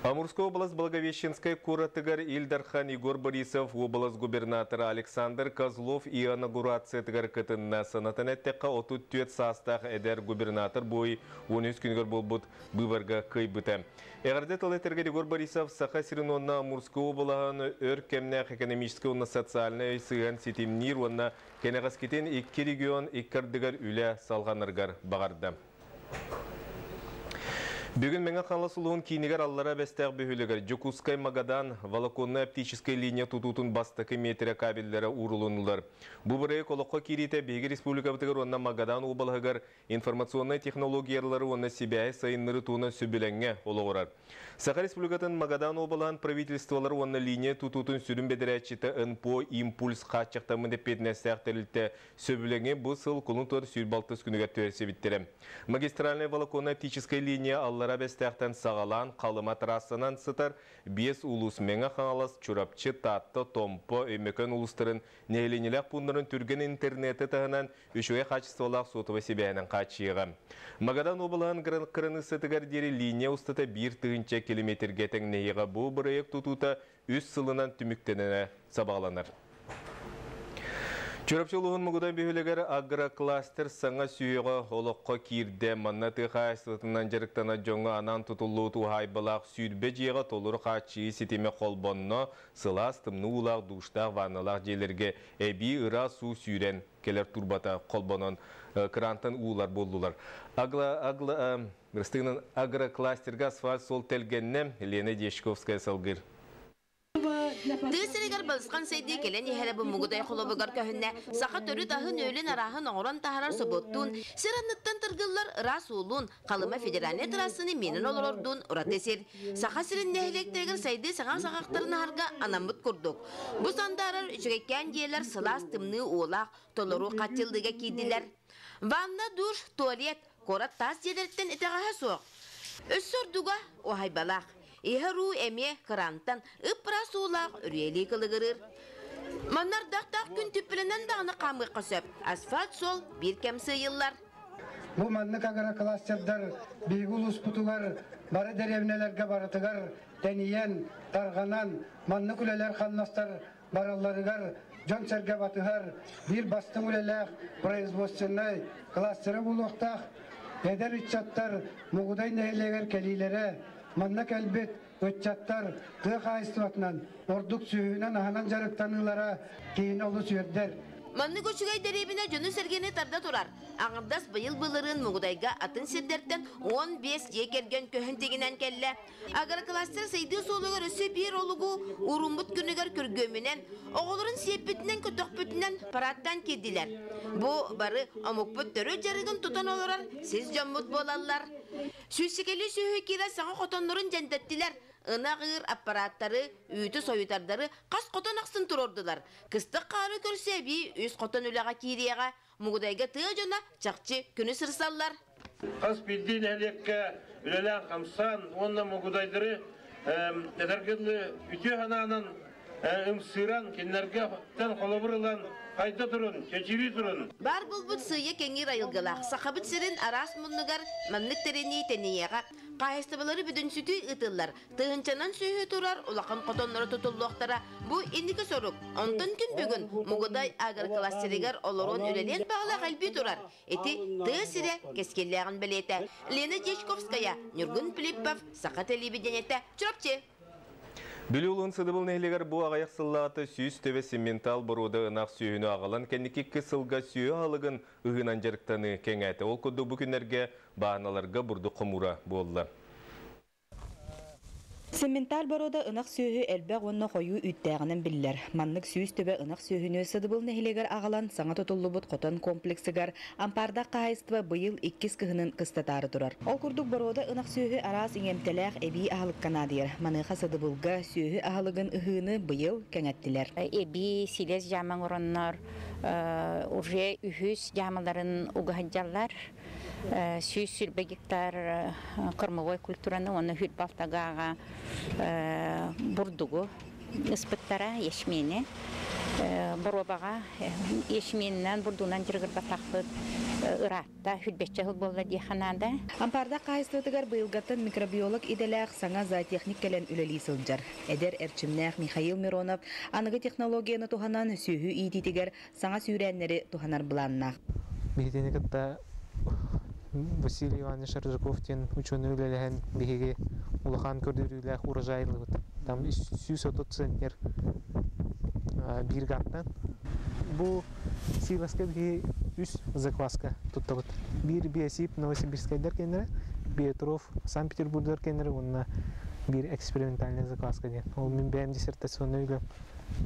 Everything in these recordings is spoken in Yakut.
Амурскай область Благовещенскай куоратыгар Ил Дархан Егор Борисов уобалас губернатора Александр Козлов инаугурациятыгар кытынна. Санатан эттэххэ, 34 саастаах эдэр губернатор бой 13 күнүгэр буолбут быыбарга кыайбыта. Эҕэрдэ тыл этэргэ Егор Борисов Саха сирин уонна Амурскай уобалаһын өр кэмнээх экономическай уонна социальнай сыһыан ситимниир уонна кэнэҕэскитин икки регион икки ардыгар үлэ салҕанарыгар баҕарда. Бүгүн Мэҥэ Хаҥалас улууһун киинигэр Аллара Бэстээх бөһүөлэгэр Дьокуускай-Магадан волоконнай оптическай линия тутуутун бастакы миэтэрэ кабеллара уурулуннулар. Бу бырайыак олоххо киириитэ биһиги республикабытыгар уонна Магадан уобалаһыгар информационнай технологиялары уонна сибээһи сайыннарыы туһунан сөбүлэҥҥэ олоҕурар. Саха Республикатын Магадан уобалаһын правительстволара уонна линия тутуутун сүрүн бэдэрээтчитэ НПО «Импульс» хааччахтаммыт эппиэтинэстээх тэрилтэ Сөбүлэҥи бу сыл кулун тутар 106 күнүгэр түһэрсибиттэрэ. Магистральнай волоконно-оптическай линия Аллара Бэстээхтэн саҕалаан Халыма трассанан сытар биэс улуус Мэҥэ Хаҥалас, Чурапчы, Таатта, Томпо, Өймөкөөн улуустарын нэһилиэнньэлээх пууннарын түргэн интернети таһынан үчүгэй хаачыстыбалаах суотабай сибээһинэн хааччыйыаҕа. Магадан уобалаһын кыраныыссатыгар диэри линия устата 1000 километргэ тэҥнэһиэҕэ. Бу бырайыак тутуута үс сылынан түмүктэнэрэ сабаҕаланар. Чурапчы улууһун Мугудай бөһүөлэгэр агрокластер саҥа сүһүөҕэ олоххо киирдэ. Манна тыа хаһаайыстыбатынан дьарыктанар дьоҥҥо анаан тутуллубут уһаайбалаах 20 дьиэҕэ толору хааччыйыы ситимэ холбонно, сылаас, тымныы уулаах, душтаах, ванналаах дьиэлэргэ эбии ыраас уу сүүрэн кэлэр турбата холбонон кыраантан уулар буоллулар. Агрокластерга асфальт суол тэлгэннэ, Лена Дьячковская салгыыр. Тыа сиригэр балысхан сайдыы кэлэн иһэрэ бу Мугудай холобугар көһүннэ. Саха төрүт аһын-үөлүн арааһын оҥорон таһаарар собуоттуун, сир анныттан тыргыллар ыраас уулуун, Халыма федеральнай трассаны миинэн олорордуун ураты сир. Саха сирин нэһилиэктэригэр сайдыы саҥа саҕахтарын аһарга анаммыт курдук. Бу сандаарар үчүгэйкээн дьиэлэр сылаас тымныы уулаах, толору хаччыллыыга киирдилэр. Ванна, душ, туалет, Куорат таас дьиэлэриттэн итэҕэһэ суох. Өссө ордуга уһайбалаах. Иһэр уу эмиэ кыраантан ып-ыраас уулаах үрүйэлии кылыгырыыр. Манна ардахтаах күн түппүлэнэн даҕаны хаамыахха сөп. Асфальт суол биир кэм сыыйыллар. Бу маннык агрокластердар биһиги улууспутугар бары дэриэбинэлэргэ барытыгар тэнийэн, тарҕанан, маннык үлэлэр-хамнастар баралларыгар дьон-сэргэ батыһар биир бастыҥ үлэлээх производственнай кластера буолуохтаах. Эдэр ыччаттар Мугудай нэһилиэгэр кэлиилэрэ, манна кэлбит ыччаттар тыа хаһаайыстыбатынан ордук сүөһүнэн-аһынан дьарыктаныылара киһини олус үөрдэр. Маннык үчүгэй дэриэбинэ дьону-сэргэни тарда турар. Аҥардас быйыл былырыын Мугудайга атын сирдэртэн 15 дьиэ кэргэн көһөн тигинэн кэллэ. Агрокластер сайдыы суолугар өссө биир олугу ууруммут күнүгэр күргүөмүнэн, оҕолорун сиэппитинэн-көтөхпүтүнэн парадтаан киирдилэр. Бу бары омукпут төрүт дьарыгын тутан олорор сис дьоммут буолаллар. Сүүсчэкэлии сүөһү киирэ саҥа хотоннорун дьэндэттилэр. Ынах ыыр аппараттары, үүтү сойутардары хас хотон ахсын туруордулар. Кыстык хаары көрсө эбии үс хотон үлэҕэ киириэҕэ. Мугудайга тыа дьоно чахчы күнү сырсаллар. Хас биирдии нэһилиэккэ үлэлээн-хамсаан уонна мугудайдары этэргэ дылы үтүө санаанан ымсыыран, кинилэргэ холобур ылан хайда турун, чэчирии турун. Баар буолбут сыыйа кэҥиир айылгылаах Сахабыт сирин араас муннугар маннык тэринии тэнийиэҕэ. Хаһаайыстыбалары бүтүнсүтүү ыытыллар. Тыһыынчанан сүөһү турар улахан хотонноро тутуллуохтара. Бу инники сорук. Онтон күн бүгүн Мугудай агрокластерыгар олорон үлэлиэн баҕалаах элбии турар. Ити тыа сирэ кэскиллээҕин бэлиэтэ. Лена Дьячковская, Ньургун Филиппов, Саха телевидениетэ, Чурапчы. Бүлүү улуун Сыдыбыл нэһилиэгэр бу аҕыйах сыллааҕыта 100 төбө симментал боруода ынах сүөһүнү аҕалан кэнники икки сылга сүөһү аһылыгын ыһыынан дьарыктаныы кэҥээтэ. Ол курдук бу күннэргэ бааһыналарга бурдук хомуура буолла. Семменталь боруода ынах сүөһү элбэх уонна хойуу үүттээҕинэн биллэр. Маннык 100 төбө ынах сүөһүнү Сыдыбыл нэһилиэгэр аҕалан саҥа тутуллубут хотон комплексыгар Ампаардаах хаһаайыстыба быйыл иккис кыһынын кыстатаары турар. Ол курдук боруода ынах сүөһү араас иҥэмтэлээх эбии аһылыкка наадыйар. Маныаха Сыдыбылга сүөһү аһылыгын ыһыыны быйыл кэҥэттилэр. Эбии силес дьаамаҥ ороннор уже үһүс дьаамаларын угаһыдьаллар. 120 гектар кормовой культураны уонна хүрбалтагааҕа бурдугу ыспыттара, ячмени. Боруобаҕа ячменинэн, бурдугунан дьарыгырбатахпыт ыраатта, хүрбэччэ сыл буолла диэххэ наада. Ампаардаах хаһаайыстыбатыгар быйылгаттан микробиолог идэлээх саҥа зоотехник кэлэн үлэлии сылдьар. Эдэр эрчимнээх Михаил Миронов аныгы технологияны туһанан сүөһү иитиитигэр саҥа сүүрээннэри туһанар былааннаах. Биһигини кытта Василий Иванович Аржаков диэн учуонай үлэлэһэн биһиги улахан көрдөрүүлээх урожайлыбыт. Там 130 центнер биир гаттан. Бу силоска биһиги үс закваска туттабыт. Биир биосип Новосибирскайдар кэннэрэ, Петров Санкт-Петербургдар кэннэрэ уонна биир экспериментальный закваска диэн. Ол мин бэйэм диссертационнай үлэм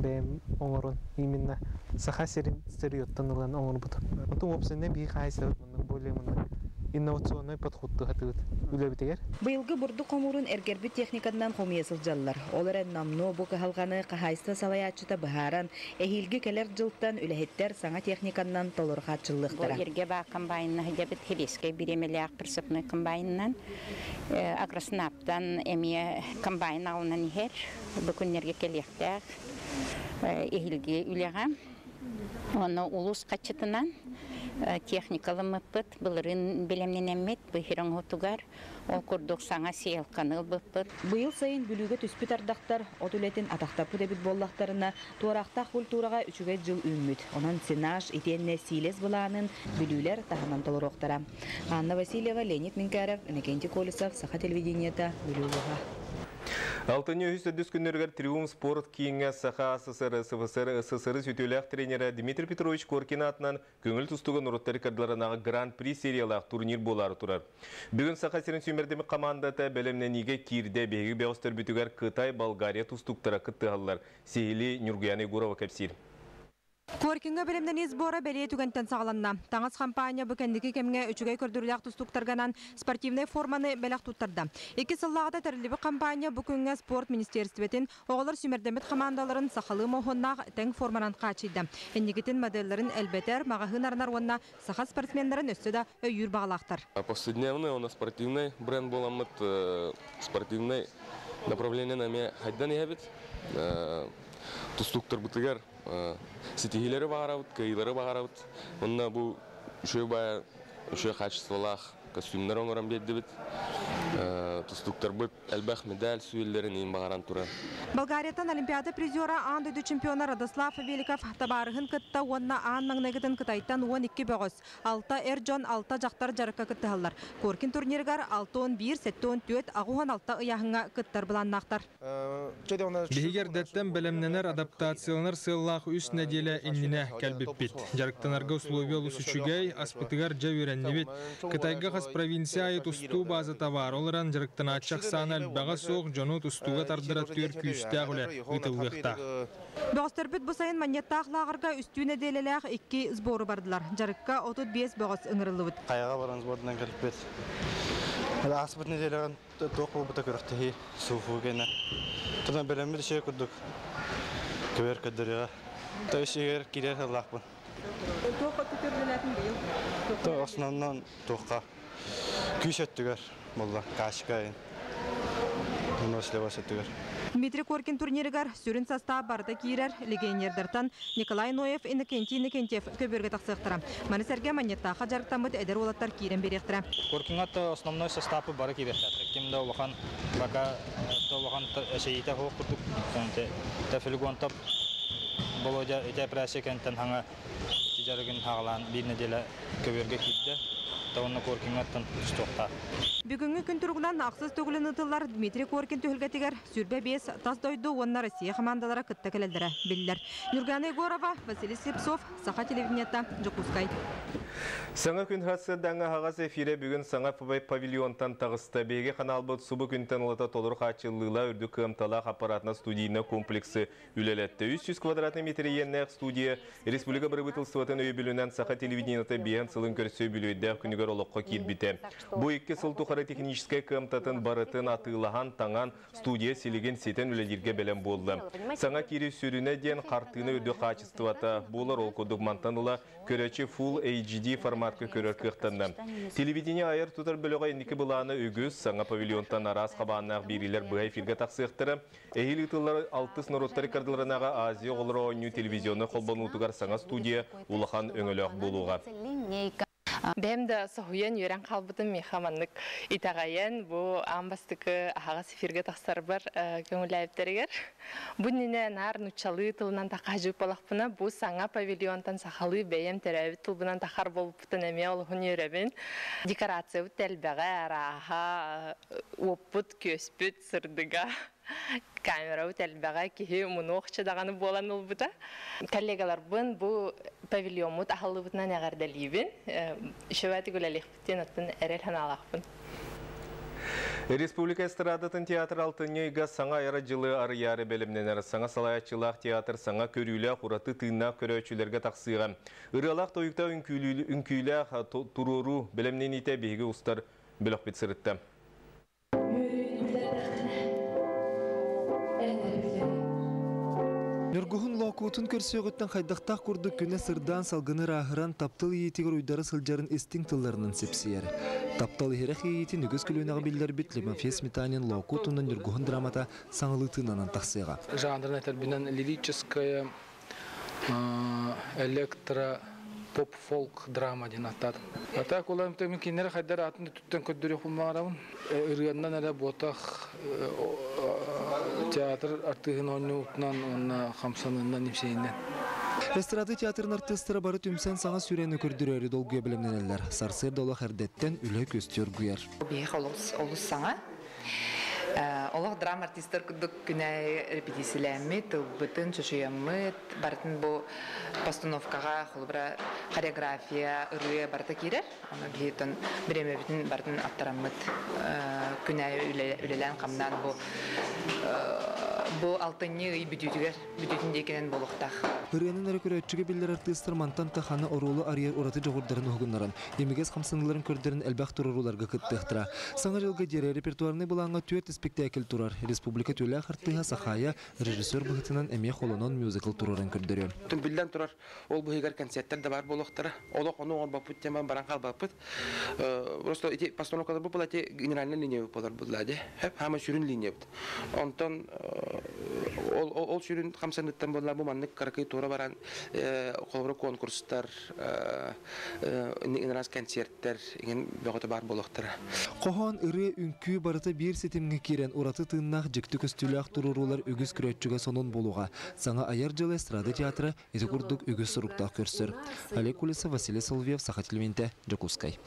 бэйэм оҥорон именно Саха сирин сырьеттан ылан оҥорбутум. Потом уопсайынан биһи хаһаайыстыбабыт маннык более маннык инновационный подход туһатыбыт үлэбитигэр. Быйылгы бурдук хомуурун эргэрбит техникатынан хомуйа сылдьаллар. Ол эрэн номнуо бу кыһалҕаны хаһаайыстыба салайааччыта быһааран, эһиилги кэлэр дьылтан үлэһиттэр саҥа техниканнан толору Бу хааччыллыахтара. эргэ баа комбайнна сылдьабыт Хелескэй бириэмэлээх прицепной комбайнынан Агроснаптан эмиэ комбайн аҕалынан иһэр. Бу күннэргэ кэлиэхтээх эһиилги үлэҕэ. Онно улуус хаччытынан техникаламмыппыт, былырыын бэлэмнэнэммит быһыр оҥоһутугар ол курдук саҥа сеялканы ылбыппыт. Быйыл сайын Бүлүүгэ түспүт ардахтар от үлэтин атахтаппыт эбит буоллахтарына, туораахтаах культураҕа үчүгэй дьыл үүммүт. Онон сенаж итиэннэ сиилэс былаанын бүлүүлэр таһынан толоруохтара. Анна Васильева, Леонид Минкаров, Иннокентий Колесов, Саха телевидениета, Бүлүү улууһа. Алтынньы үһүс төрдүс күннэригэр Триумф спорт кииҥҥэ Саха АССР, СФСР, СССР сүтүөлээх тренерэ Дмитрий Петрович Коркин аатынан көҥүл тустууга норуоттар ыккардыларынааҕы Гран-при сериялаах турнир буолаары турар. Бүгүн Саха сирин сүүмэрдэммит хамаандата бэлэмнэниигэ киирдэ. Биһиги бөҕөстөрбүтүгэр Кытай, Болгария тустууктара кыттыһаллар. Сиһилии Ньургуяна Егорова кэпсиир. Коркиҥҥа бэлэмнэнии сбора бэлиэ түгэнтэн саҕаланна. Таҥас хампаанньа бу кэнники кэмҥэ үчүгэй көрдөрүүлээх тустууктарганан спортивнай форманы бэлэх туттарда. Икки сыллааҕыта тэриллибит хампаанньа бу күҥҥэ спорт министиэристибэтин оҕолор сүүмэрдэммит хамаандаларын сахалыы моһуоннаах тэҥ форманан хааччыйда. Инникитин моделларын элбэтэр, маҕаһыын арынар уонна саха спортсменнарын өссө да өйүүр баҕалаахтар. Повседневный уонна спортивный бренд буоламмыт спортивный направлениенан эмиэ хайдан иһэбит. Тустууктарбытыгар ситиһиилэри баҕарабыт, кыайыылары баҕарабыт. Уонна бу үчүгэй баайа үчүгэй хаачыстыбалаах костюмнары оҥорон биэрдибит. Тустууктарбыт элбэх медаль сүүйэллэрин иһин баҕаран туран. Болгарияттан Олимпиада призера, аан дойду чемпиона Радослав Великов табаарыһын кытта уонна аан маҥнайгытын Кытайтан 12 бөҕөс, алта эр дьон, алта дьахтар дьарыкка кыттыһаллар. Коркин турнирыгар 61, 74, 86 ыйааһыҥҥа кыттар былааннаахтар. Биһиги эрдэттэн бэлэмнэнэр, адаптацияланар сыаллаах үс нэдиэлэ иннинэ кэлбиппит. Дьарыктанарга условия олус үчүгэй, аспытыгар дьэ үөрэннибит. Кытайга хас провинция аайы тустуу баазата баар, ол эрэн дьарыктанааччы ахсаана элбэҕэ суох, дьону тустууга тардара түөр күүстээх үлэ ыытыллыахтаах. Бөҕөстөрбүт бу сайын Манньыаттаах лааҕырга үстүү нэдиэлэлээх икки сбору бардылар. Дьарыкка 35 бөҕөс ыҥырыллыбыт. Хайаҕа баран сбордунан кэлбит. Ааспыт нэдиэлэҕин туох буолбута күрэхтэһии сууфуу гэнэ. Тунан бэлэммит үчүгэй курдук көбөр көрдөрүөҕэ. То ишигэр киирэр сыллаахпын. Туохха түтүрдүнэтин быйыл? То основном туохха күүс өттүгэр буолла кашка выносливость өттүгэр. Дмитрий Коркин турнирыгар сүрүн састаап барыта киирэр легионердартан Николай Ноев, Иннокентий Иннокентьев көбүөргэ тахсыахтара. Маны сэргэ Манньыттаахха дьарыктаммыт эдэр уолаттар киирэн биэриэхтэрэ. Коркиҥҥа основной састаапы бары киириэхтээхтэр. Ким да улахан пока улахан эчэйиитэ суох курдук. Филигонтоп Володя ити операция кэнниттэн хаҥа дьарыгын хаҕалаан биир нэдиэлэ көбүөргэ киирдэ. Уонна Коркиҥҥаттан тустуохтаах. Бүгүҥҥү күн туругунан ахсыс төгүлүн ыытыллар Дмитрий Коркин түһүлгэтигэр 25 тас дойду уонна Россия хамаандалара кытта кэлэллэрэ биллэр. Нюргана Егорова, Василий Слепцов, Саха телевидениета, Дьокуускай. Саҥа күн сарсыардаҥҥа аһаҕас эфирэ бүгүн саҥа павильонтан таҕыста. Биһиги ханаалбыт субу күнтэн ылата толору хааччыллыылаах үрдүк кыамталаах аппаратна студийнай комплексы үлэлэттэ. 300 квадратный метр иэннээх студия республика бырабыыталыстыбатын өйөбүлүнэн саха телевидениета биэһэн сылын көрсө үбүлүөйдээх күнүгэр олоххо киирбитэ. Бу икки сыл тухары бары техническэй кыамтатын барытын атыылаһан, таҥан, студия силигин ситэн үлэлииргэ бэлэм буолла. Саҥа киирии сүрүнэ диэн хартыына үрдүк хаачыстыбата буолар, ол курдук мантан ыла көрөөччү Full HD форматка көрөр кыахтанна. Телевидение айар-тутар бөлөҕө инники былаана үгүс, саҥа павильонтан араас хабааннаах биэриилэр быһа эфиргэ тахсыахтара. Эһиил ыытыллар алтыс норуоттар ыккардыларынааҕы Азия оҕолоро оонньуу телевизионнай холбонуутугар саҥа студия улахан өҥөлөөх буолуоҕа. Бэйэм да соһуйан үөрэн хаалбытым миэхэ маннык итэҕэйэн бу аан бастакы аһаҕас эфиргэ тахсарбар көҥүллээбиттэригэр. Бу иннинэ наар нуччалыы тылынан тахаһдьык буолахпына бу саҥа павильонтан сахалыы бэйэм төрөөбүт тылбынан тахар буолбуппутун эмиэ олуһун үөрэбин. Декорациябыт элбэҕэ, арааһа, уоппут, күөспүт, сырдыга. Камерабыт элбэҕэ киһи мунуохча даҕаны буолан ылбыта. Коллегаларбын бу павильоммут аһыллыбытынан эҕэрдэлиибин. Үчүгэйдик үлэлиэхпит диэн оттон эрэл санаалаахпын. Республика эстрадатын театр алтынньы ыйга саҥа айара дьылы арыйаары бэлэмнэнэр. Саҥа салайааччылаах театр саҥа көрүүлээх, ураты тыыннаах көрөөччүлэргэ тахсыаҕа. Ырыалаах тойуктаах үҥкүүлээх туруоруу бэлэмнэниитэ биһиги устар бөлөхпүт сырытта. Ньургуһун Лоокуутун көрсүөҕүттэн хайдахтаах курдук күнэ сырдаан салгыны ырааһыран таптал иитигэр уйдара сылдьарын истиҥ тылларынан сипсийэр. Таптал иһирэх иэйиитин үгүс көлүөнэҕэ биллэрбит Лимофей Сметанин Лоокуут уонна Ньургуһун драмата саҥалыы тыынанан тахсыаҕа. Жанрын этэрбинэн лирическая электро поп-фолк драма диэн аттаатым. А так улам мин кинилэри хайдар атын өттүттэн көрдөрүөхпүн баҕарабын. Ырыаннан эрэ буотах театр артыыһын оонньуутунан уонна хамсаныннан имсэйинэн. Эстрада театрын артыыстара бары түмсэн саҥа сүүрээни көрдөрөөрү долгуйа бэлэмнэнэллэр. Сарсыарда олох эрдэттэн үлэ көстүү оргуйар. Биһиэхэ олус, олус саҥа. Олох драма артистар курдук күнэ репетициялээммит, тылбытын чочуйаммыт, барытын бу постановкаҕа холобура хореография, ырыа барыта киирэр. Ону биһиги бириэмэбитин барытын аттараммыт күнэ үлэлээн-хамнаан бу бу алтынньы ый бүтүүтүгэр бүтүүтүн диэкинэн буолуохтаах. Ырыанан эрэ көрөөччүгэ биллэр артыыстар мантан таханы оруолу арыйар ураты дьоҕурдарын уһугуннаран, имигэс хамсаныыларын көрдөрөн элбэх туруорууларга кыттыахтара. Саҥа дьылга диэри репертуарнай былааҥҥа түөрт испиктээкил турар. Республика түүлээх артыыһа Сахая режиссер быһыытынан эмиэ холонон мюзикл туруоран көрдөрүө. Биллэн турар, ол быһыгар концерттэр да баар буолуохтара. Олох ону оҥорбоппут диэн баран хаалбаппыт. Просто ити постановкалар бу эти генеральная линия буолар буолла дии. Хаама сүрүн линиябыт. Онтон ол, ол сүрүн хамсаныттан буолла бу маннык кыракый туора баран холобура конкурстар, инраас концерттэр иҥин бөҕөтө баар буолуохтара. Хоһоон, ырыа, үҥкүү барыта биир ситимҥэ киирэн ураты тыыннаах дьикти көстүүлээх туруоруулар үгүс көрөөччүгэ сонун буолуоҕа. Саҥа айар дьыл эстрада театра ити курдук үгүс суруктаах көрсөр. Олег Кулесов, Василий Соловьев, Саха телевидениетэ, Дьокуускай.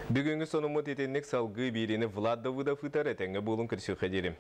Бүгүҥҥү сонуммут итинник салгыы биэриини Влад Давыдов ыытар этэҥҥэ буолун көрсүөххэ диэри.